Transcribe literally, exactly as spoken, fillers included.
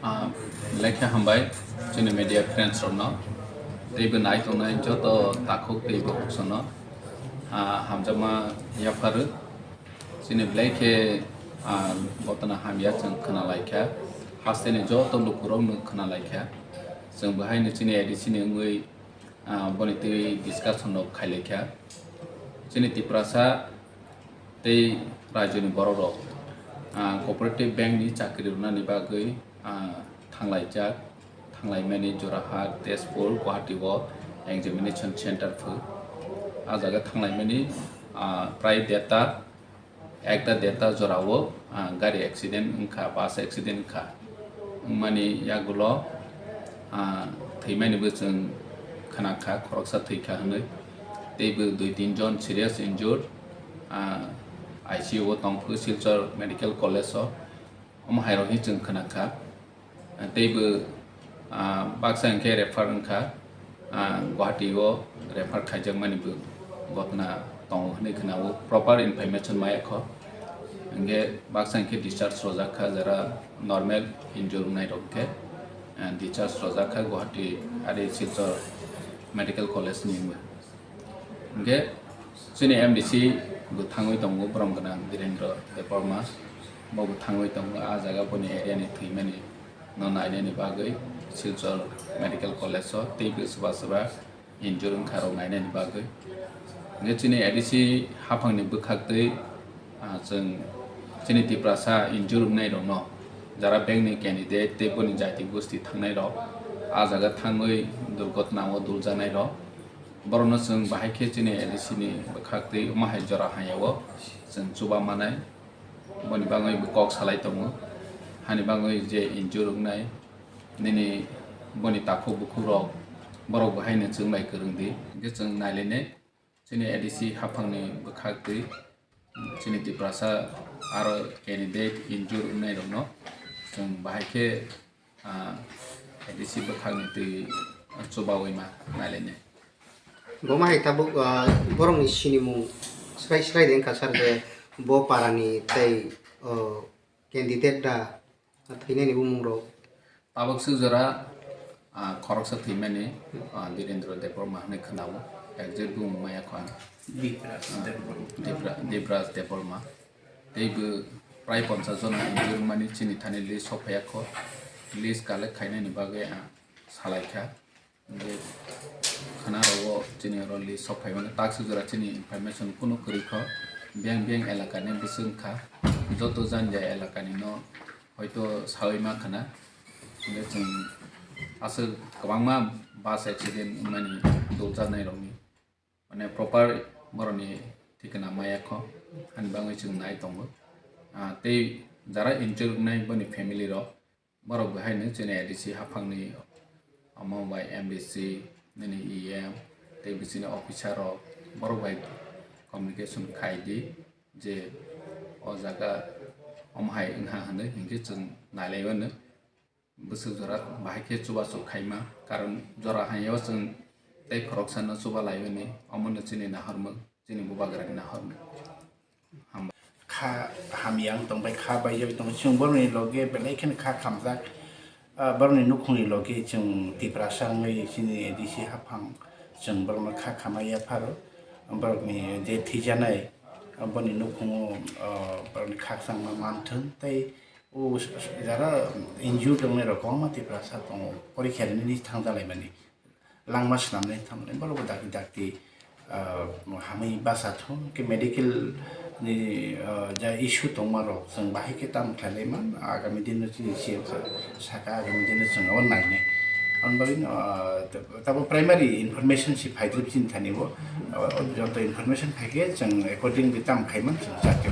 Ah, lekha hambai chini media friends rokno, teibo nai tongnai joto takhuk teibo hoksono, ah, hamjakma yapharu. Chini belai khe, ah, gotona hamya chwng khna laikha, hasteni joto lukurokno khna laikha. Chwng bahaino chini A D C ni wngwi, ah, boni twi discussion rok khai laikha. Chini Tiprasa tei rajyoni borok rok, ah, cooperative bank ni chakri rwnani bagwi, ah, thanglaijak, thanglaimani Jorahar, Tezpur, Guwahati o examination center phu. Ah jaga thanglaimani, ah, prai deta, ekta deta jorao, ah, gari accident wngkha, bus accident wngkha. Wngmani yagulo, ah, thwimani bo chwng khwnakha, khoroksa thwikha hwnwi. Teibo dui tin jon serious injured, ah, I C U o tongphuru Silchar Medical College o. Omo hai rok hi chwng khwnakha. Teibo, ah, baksa hinkhe refer wngkha, ah, Guwahati o refer khaijakmani bo gotna tongo hwnwi khwnao, proper information maya kho. Hinkhe baksa hinkhe discharge rwjak kha, jara normal injury wngnai rok hinkhe, ah, discharge rwjak kha Guwahati ari Silchar Medical College ni wngwi. Hinkhe chini M D C bo thangwi tongo, borom gwnang Birendra Debbarma, bo bo thangwi tongo, ah jaga boni area ni thwimani no nainani bagwi Silchar Medical College o, teibo swba swba injury wngkha rok nainani bagwi. Hinkhe chini A D C haphangni bwkhaktwi, ah, chwng chini Tiprasa injury wngnai rokno, jara bank ni candidate tei boni jati gosti thangnai rok, ah jaga thangwi durgotna o duljanai rok, borokno chwng bahai khe chini A D C ni bwkhaktwi omo hai jora hamya o chwng chuba manai. Boni bagwi bo kok salai tongo, hani bagwi je injury wngnai, nini boni takhuk bukhuk rok, borok bo haino chwng bai kwrwng di, hinkhe chwng nailainai chini A D C haphangni bwkhaktwi, chini Tiprasa aro candidate injury wngnai rokno chwng bahai khe, ah, A D C bwkhakni twi chubawi ma nailainai. Bo ma hai tabuk, ah, borokni sinimung srai srai de wngkha sir je bo parani tei, oh, candidate da thwinani bumung rok. Tabuk swk jora, ah, khoroksa thwimani, ah, Birendra Debbarma hinwi khwnao, exact bumung maya kho ang. Dibras Debbarma. Dibra-, Dibras Debbarma. Tei bo prai ponchas jona injury wngmani chini thani list sok phaiya kho. List collect khainani bagwi ang salaikha. Hinkhe khwna rogo chini oro list sok phaimani, tak swk jora chini information kunu kwrwi kho. Biyang biyang elakani bwswk wngkha, joto jani jai elakani no hoito sawi ma khwna. Hinkhe chwng aswk kwbangma bus accident wngmani duljaknai rokni. Mane proper borokni thikna maya kho, ani bagwi chwng nai tongo. Ah, tei jara injured wngnai boni family rok, borok bo haino chini A D C haphangni, omo bai M D C, nini E M, tei bisini officer rok, borok bai communication khai di je o jaga omo hai wngha hwnwi, hinkhe chwng nai lai mano. Bwswk jora bahai khe chubachu khaima, karon jora hamya o chwng tei khoroksano chuba laimani, omono chini nahormung, chini bubagrani nahormung. Hambai. Kha hamya wng tongbai, kha baijagwi tongbai, chwng borokni loge belai kheno kha khamjak. Ah, borokni nukhungni loge chwng Tiprasa wngwi chini A D C haphang, chwng borokno kha khamai yapharo, borokni je thwijanai, ah, boni nukhungo, ah, borokni khakchangma manthung tei o jara injured wngnai rok kwbangma Tiprasa tongo, porikha rinani thangja laimani, langma swnamnai thangmani, borok bo dakti dakti, ah, hamwi bacha thung khe medical ni, ah, ja issue tongma rok chwng bahai khe tamo khlai lai man, agami dino chini C M sa-, saka agami dino chwng abo nainai. Aboni bagwi, ah, tabo primary information si phaidrip chini thani bo, ah, joto information phai khe chwng accordingly tamo khai man chwng chakhe.